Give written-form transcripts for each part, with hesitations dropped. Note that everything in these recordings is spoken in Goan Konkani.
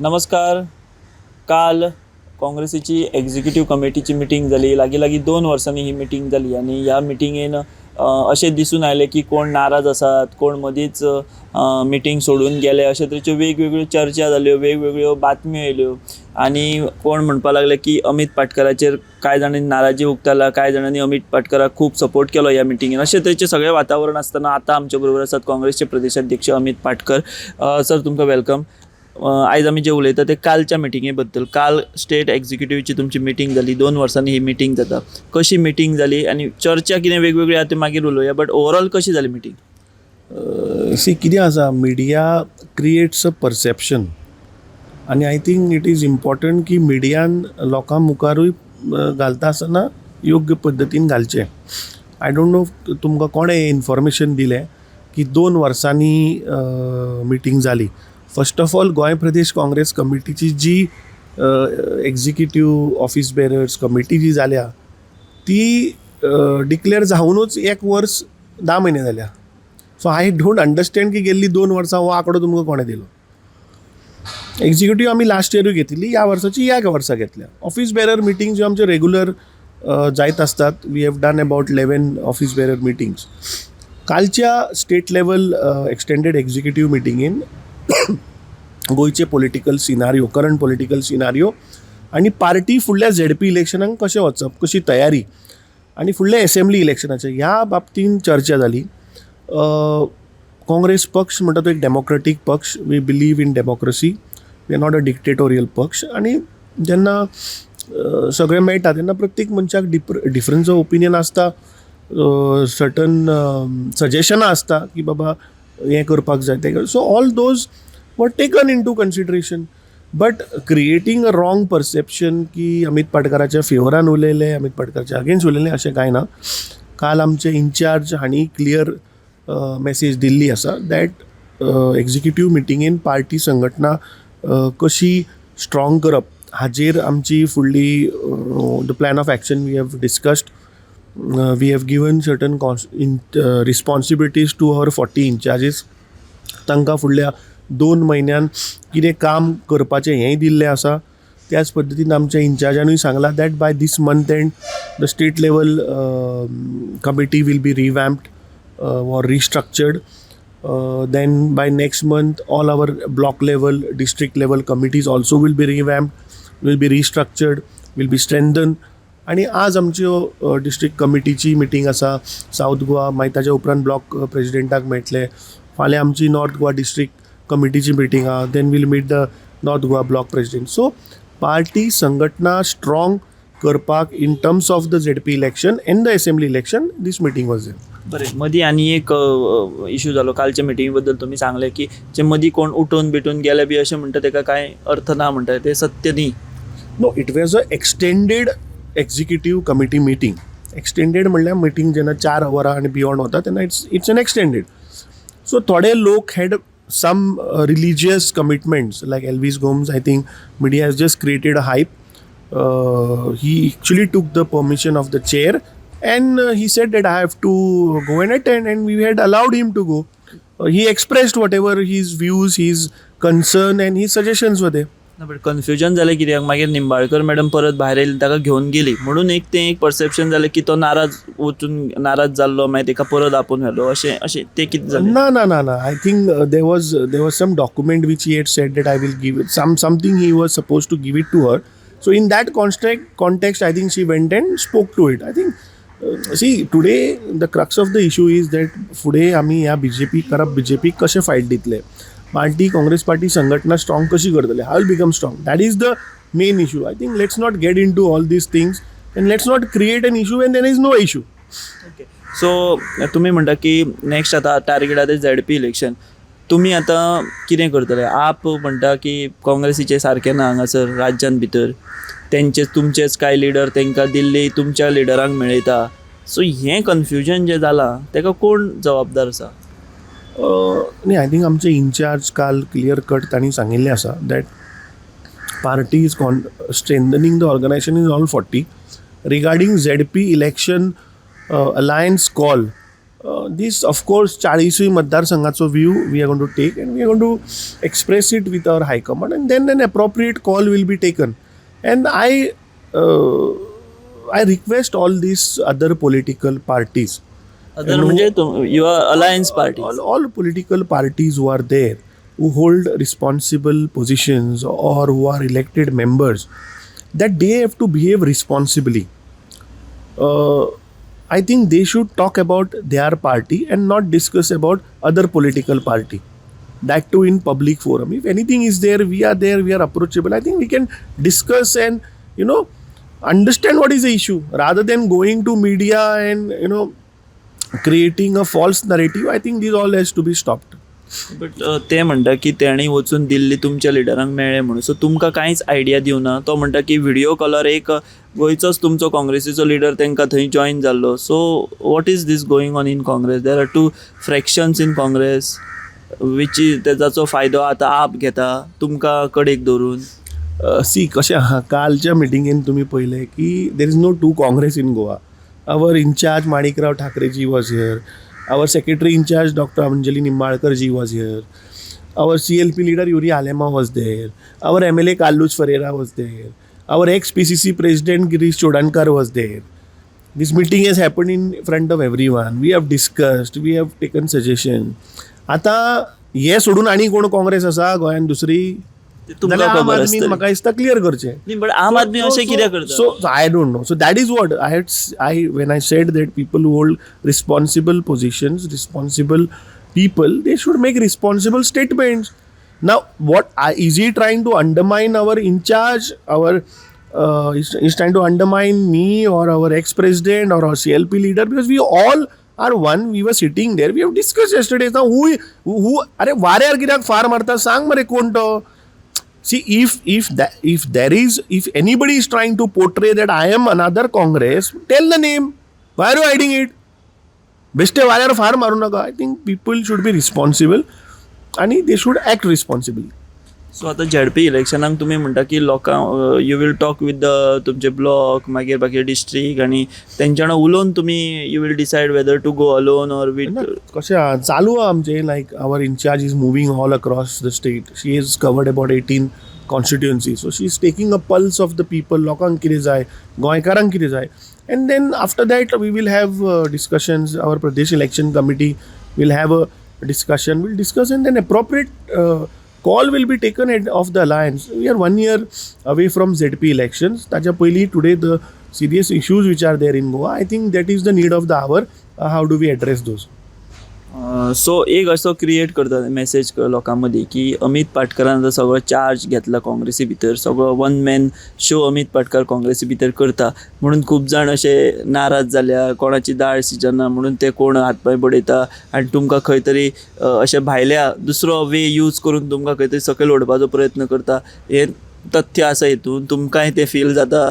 नमस्कार. काल काँग्रेसीची एक्झिक्युटीव कमिटीची मिटींग जाली. लागीं लागीं 2 वर्सांनी ही मिटींग जाली आनी ह्या मिटिंगेन अशें दिसून आयलें की कोण नाराज आसात, कोण मदींच मिटींग सोडून गेले, अशे तरेच्यो वेगवेगळ्यो चर्चा जाल्यो, वेगवेगळ्यो बातम्यो येयल्यो आनी कोण म्हणपाक लागले की अमीत पाटकराचेर कांय जाणांनी नाराजी उक्तायला, कांय जाणांनी अमीत पाटकराक खूब सपोर्ट केलो ह्या मिटिंगेन. अशें तरेचें सगळें वातावरण आसतना आतां आमचे बरोबर आसात काँग्रेसचे प्रदेशाध्यक्ष अमीत पाटकर. सर, तुमकां welcome. आयज आमी जे उलयता ते कालच्या मिटिंगे बद्दल. काल स्टेट एक्झिक्युटिव्हची तुमची मिटींग जाली. 2 वर्सांनी ही मिटींग जाता. कशी मिटींग जाली आनी चर्चा कितें वेगवेगळी आहा ते मागीर उलोवया, बट ओवरऑल कशी जाली मिटींग? सी, कितें आसा, media creates a perception आनी I think it is important की मिडियान लोकां मुखारूय घालता आसतना योग्य पद्दतीन घालचें. I don't know तुमकां कोणें इन्फॉर्मेशन दिलें की 2 वर्सांनी मिटींग जाली. First of all, Goa Pradesh Congress कमिटीची जी एक्झिक्युटीव ऑफिस बेरर्स कमिटी जी जाल्या, ती डिक्लेअर जावनूच एक वर्स 10 म्हयने जाल्या. सो I don't understand की गेल्ली 2 वर्सां हो आंकडो तुमकां कोणें दिलो. एक्झिक्युटीव आमी लास्ट इयरूय घेतिल्ली, ह्या वर्साची ह्या वर्सा घेतल्या. ऑफिस बेरर मिटींग ज्यो आमच्यो रेगुलर जायत आसतात, we have done about 11 office bearer meetings. कालच्या स्टेट लेवल एक्सटेंडेड एक्झिक्युटीव मिटिंगेन गोंयचे political scenario, current political scenario आनी पार्टी फुडल्या झेडपी इलेक्शनाक कशें वचप, कशी तयारी आनी फुडल्या एसेंब्ली इलेक्शनाचे ह्या बाबतीन चर्चा जाली. काँग्रेस पक्ष म्हणटा तो एक डेमोक्रेटीक पक्ष. We believe in democracy, we are not a dictatorial पक्ष. आनी जेन्ना सगळे मेळटा तेन्ना प्रत्येक मनशाक डिफरन्स ऑफ ओपिनियन आसता, सर्टन सजेशनां आसता की बाबा हें करपाक जाय, तें. So all those were taken into consideration, but creating a wrong perception की अमित पाटकराच्या फेवरान उलयले, अमित पाटकराच्या अगेन्स्ट उलयले, अशें कांय ना. काल आमचे इन्चार्ज हांणी क्लियर मॅसेज दिल्ली आसा that executive मिटिंगेन पार्टी संघटना कशी स्ट्रॉंग करप हाजेर आमची फुडली the plan of action we have discussed. We have given certain responsibilities to our 40 incharges. तांकां फुडल्या 2 म्हयन्यान कितें काम करपाचें हेंय दिल्लें आसा. त्याच पद्दतीन आमच्या इन्चार्जानूय सांगलां that by this month end the state level committee will be revamped or restructured. Then by next month, all our block level, district level committees also will be revamped, will be restructured, will be strengthened. आनी आज आमच्यो डिस्ट्रिक्ट कमिटीची मिटींग आसा सावथ गोवा. मागीर ताच्या उपरांत ब्लॉक प्रेजिडेंटाक मेळटले. फाल्यां आमची नॉर्थ गोवा डिस्ट्रिक्ट कमिटीची मिटींग आहा, then we'll meet the North Goa block president. So party संघटना स्ट्रॉंग करपाक in terms of the ZP election and the assembly election, this meeting was there. बरें, मदीं आनी एक इशू जालो. कालच्या मिटिंगे बद्दल तुमी सांगलें की जे मदीं कोण उठून बिटून गेले बी अशें म्हणटा, तेका कांय अर्थ ना म्हणटा, तें सत्य न्ही? No, it was a extended executive committee meeting. Extended म्हणल्यार मिटींग जेन्ना 4 वरां आनी बियोंड वता तेन्ना it's an extended. So थोडे लोक had some religious commitments like Elvis Gomes. I think media has just created a hype. He actually took the permission of the chair and he said that I have to go and attend, and we had allowed him to go. He expressed whatever his views, his concern and his suggestions were there. ना, बट कन्फ्युजन जालें कित्याक, मागीर निंबाळकर मॅडम परत भायर येयली, ताका घेवन गेली, म्हणून एक तें एक परसेप्शन जालें की तो नाराज वचून नाराज जाल्लो, मागीर ताका परत आपोवन व्हेलो, अशें अशें तें कितें जालें? No, no, no, no. I think there was some document which he had said that I will give it. Something he was supposed to give it to her. So in that context, I think she went and spoke to it. I think. See, today the crux of the issue is that फुडें आमी ह्या बीजेपी करप बीजेपीक कशें फायट दितले, पार्टी काँग्रेस पार्टी संघटना स्ट्रॉंग कशी करतले, how will become strong, that is the main issue. I think let's not get into all these things and let's not create an issue when there is no issue. Okay, so तुमी म्हणटा की नेक्स्ट आतां टार्गेट आहा तें झेडपी इलेक्शन. तुमी आतां कितें करतले? आप म्हणटा की काँग्रेसीचें सारकें ना हांगासर राज्यान भितर, तेंचे तुमचेच कांय लिडर तांकां दिल्ली तुमच्या लिडरांक मेळयता. सो हें कन्फ्युजन जें जालां ताका कोण जबाबदार आसा? न्ही, I think आमचे इन्चार्ज काल क्लियर कट तांणी सांगिल्लें आसा that party is strengthening the organization is all 40. Regarding ZP election alliance call, This of course चाळीसूय मतदारसंघाचो view we are going to take and we are going to express it with our high command and then an appropriate call will be taken. And I request all these other political parties, other म्हणजे your alliance party. All political parties who are there, who hold responsible positions or who are elected members, that they have to behave responsibly. I think they should talk about their party and not discuss about other political party. That too in public forum. If anything is there, we are there, we are approachable. I think we can discuss and understand what is the issue rather than going to media and creating a false narrative. I think this all has to be stopped. But ते म्हणटा की तेणी वचून दिल्ली तुमच्या लिडरांक मेळ्ळे म्हणून, सो तुमकां कांयच आयडिया दिवना. तो म्हणटा की व्हिडियो कॉलार एक गोंयचोच तुमचो काँग्रेसीचो लिडर तांकां थंय जॉयन जाल्लो. So what is this going on in Congress? There are two fractions in Congress which is ताचो फायदो आतां आप घेता तुमकां कडेक दवरून. सी, कशें आहा, कालच्या मिटिंगेन तुमी पळयलें की there is no two Congress in Goa. Our incharge Manikrao Thackeray ji was here, our secretary incharge Doctor Anjali Nimbalkar ji was here, our CLP leader Yuri Alemao was there, our MLA Carlos Ferreira was there, our ex PCC president Girish Chodankar was there. This meeting has happened in front of everyone. We have discussed, we have taken suggestion. आतां हे सोडून आनी कोण काँग्रेस आसा गोंयांत दुसरी ते तुमकां जाल्यार आम खबर आदमीन आसतली. म्हाका दिसता क्लियर करचें. न्ही, बट आम आदमी अशें कित्याक करता? So I don't know. So that is what I had. I when I said that people who hold responsible positions, responsible people, they should make responsible statements. Now, is he trying to undermine our in charge? Our is trying to undermine me or our ex-president or our CLP leader, because we all are one. We were sitting there. We have discussed yesterday. Now, who अरे वाऱ्यार कित्याक फार मारता सांग मरे कोण तो. See, if there is if anybody is trying to portray that I am another Congress, tell the name. Why are you hiding it? बेश्टे वाऱ्यार फार मारू नाका. I think people should be responsible आणि they should act responsibly. So आतां झेडपी इलेक्शनाक तुमी म्हणटा की लोकां you will talk with the तुमचे ब्लॉक, मागीर बाकी डिस्ट्रीक्ट आनी तेंच्या वांगडा उलोवन तुमी you will decide whether to go alone or with ना, कशें आहा, चालू आहा आमचें. Like, our incharge is moving all across the state. She is covered about 18 constituency, so she is taking a pulse of the people, लोकांक कितें जाय, गोंयकारांक कितें जाय, and then after that we will have discussions. Our Pradesh election committee will have a discussion, will discuss and then appropriate call will be taken of the alliance. We are one year away from ZP elections. ताच्या पयलीं today the serious issues which are there in Goa, I think that is the need of the hour. How do we address those? So एक असो क्रिएट करता मॅसेज लोकां मदीं की अमीत पाटकरान आतां सगळो चार्ज घेतला काँग्रेसी भितर, सगळो one man show Amit Patkar काँग्रेसी भितर करता म्हणून खूब जाण अशे नाराज जाल्या, कोणाची दाळ शिजना म्हणून ते कोण हात पांय बडयता आनी तुमकां खंय तरी अशें भायल्या दुसरो वे यूज करून तुमकां खंय तरी सकयल ओडपाचो प्रयत्न करता. हें तथ्य आसा हितून तुमकांय तें फील जाता?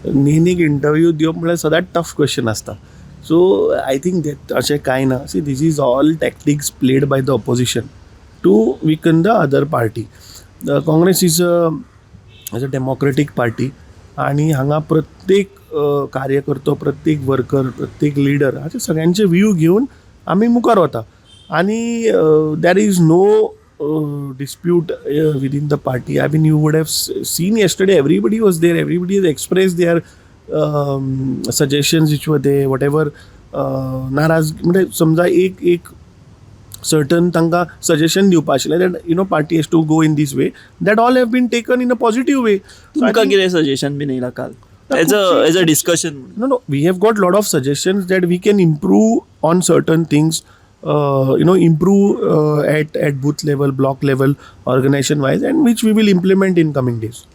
न्ही, एक इंटरव्यू दिवप म्हळ्यार सदांच टफ क्वेश्चन आसता. सो I think that अशें कांय ना. See, this is all tactics played by the opposition to weaken the other party. The Congress is a democratic party आनी हांगा प्रत्येक कार्यकर्तो, प्रत्येक वर्कर, प्रत्येक लिडर हाचे सगळ्यांचे व्यू घेवन आमी मुखार वता आनी there is no dispute within the party. I mean, you would have seen yesterday, everybody was there, everybody has expressed their suggestions which were there, whatever नाराज म्हणजे समजा एक एक सर्टन तांकां सजेशन दिवपा आशिल्लें that party has to go in this way, that all have been taken in a positive way. तुमकां कितें सजेशन बीन येयला काल as a discussion? No, we have got lot of suggestions that we can improve on certain things, improve at booth level, block level, organization wise, and which we will implement in coming days.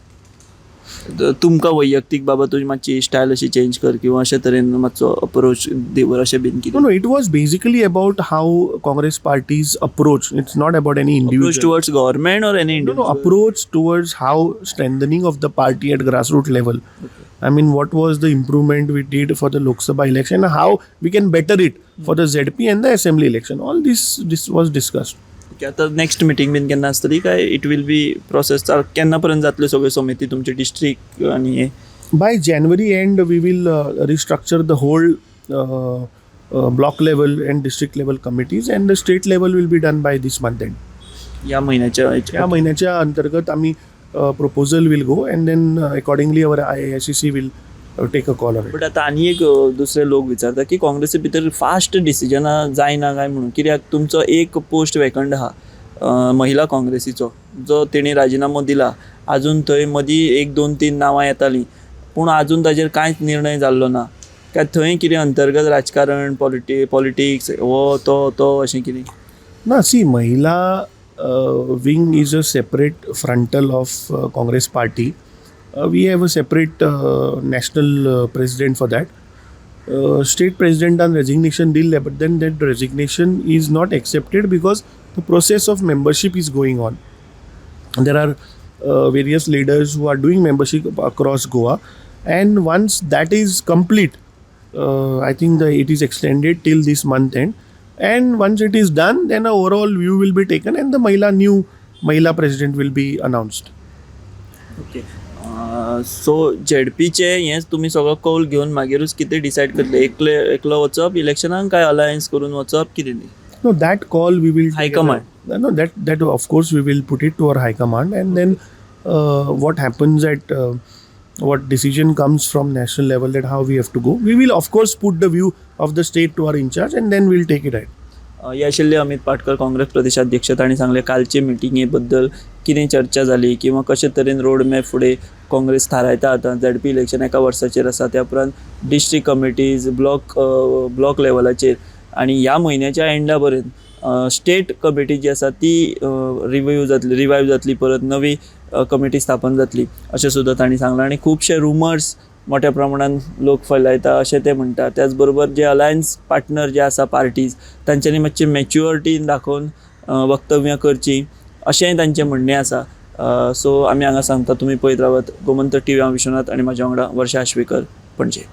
तुमकां वैयक्तीक बाबा तुजी मातशी स्टायल अशी चेंज कर किंवा अशे तरेन मातसो अप्रोच दवर अशें बीन कितें? No, it was basically about how Congress party's approach. It's not about any approach individual. Towards government or any No, approach towards how strengthening of the party at grassroots level. I mean, what was the improvement we did for the Lok Sabha election, and how we can better it for the ZP and the assembly election. All this was discussed. Okay, आतां नेक्स्ट मिटींग बीन केन्ना आसतली काय it will be process केन्ना पर्यंत जातल्यो सगळ्यो समिती तुमचे डिस्ट्रीक्ट आनी हे? By January end, we will restructure the whole block level and district level committees, and the state level will be done by this month end. ह्या म्हयन्याच्या ह्या म्हयन्याच्या अंतर्गत आमी proposal will go and then accordingly our IICC will take a call on it. But आतां आनी एक दुसरे लोक विचारता की काँग्रेसी भितर फास्ट डिसिजनां जायना काय म्हणून, कित्याक तुमचो एक पोस्ट वेकंट आहा, महिला काँग्रेसीचो, जो तेणी राजिनामो दिला. आजून थंय मदीं एक दोन तीन नांवां येतालीं, पूण आजून ताजेर कांयच निर्णय जाल्लो ना. काय थंय कितें अंतर्गत राजकारण, पॉलिटिक्स, हो तो तो अशें कितें? ना, सी, महिला wing is a separate frontal of Congress party. We have a separate national president for that. State प्रेसिडेंटान resignation दिल्लें, but then that resignation is not accepted because the process of membership is going on. There are various leaders who are doing membership across Goa, and once that is complete, I think it is extended till this month end. And once it is done, then a overall view will be taken and the Mahila new Mahila president will be announced. Okay, so झेडपीचे हें तुमी सगळो कौल घेवन मागीरूच कितें डिसायड करतले, एकले एकलो वचप इलेक्शनाक काय अलायन्स करून वचप, कितें ती? No, that call we will High command. No, that of course we will put it to our high command, and then what happens at what decision comes from national level, that how we have to go. We will of course put the view of the state to our in charge, and then we'll take it ahead. हे आशिल्ले अमित पाटकर, काँग्रेस प्रदेशाध्यक्ष. तांणी सांगलें कालचे मिटिंगे बद्दल कितें चर्चा जाली किंवा कशे तरेन रोड मॅप फुडें काँग्रेस थारायता. आतां झेडपी इलेक्शन एका वर्साचेर आसा, त्या उपरांत डिस्ट्रिक्ट कमिटीज, ब्लॉक लेवलाचेर आनी ह्या म्हयन्याच्या एंडा पर्यंत स्टेट कमिटी जी आसा ती रिव्यू जातली, रिवायव जातली, परत नवी कमिटी स्थापन जातली अशें सुद्दां तांणी सांगलां. आनी खुबशे रुमर्स मोठ्या प्रमाणान लोक फैलायता अशें ते म्हणटा. त्याच बरोबर जे अलायन्स पार्टनर जे आसा पार्टीज, तांच्यांनी मातशी मॅच्युअरिटी दाखोवन वक्तव्यां करचीं अशेंय तांचें म्हणणें आसा. सो आमी हांगा सांगता, तुमी पळयत रावात गोमंतक टीव्ही. हांव विश्वनाथ आनी म्हाज्या वांगडा वर्षा आश्वेकर, पणजे.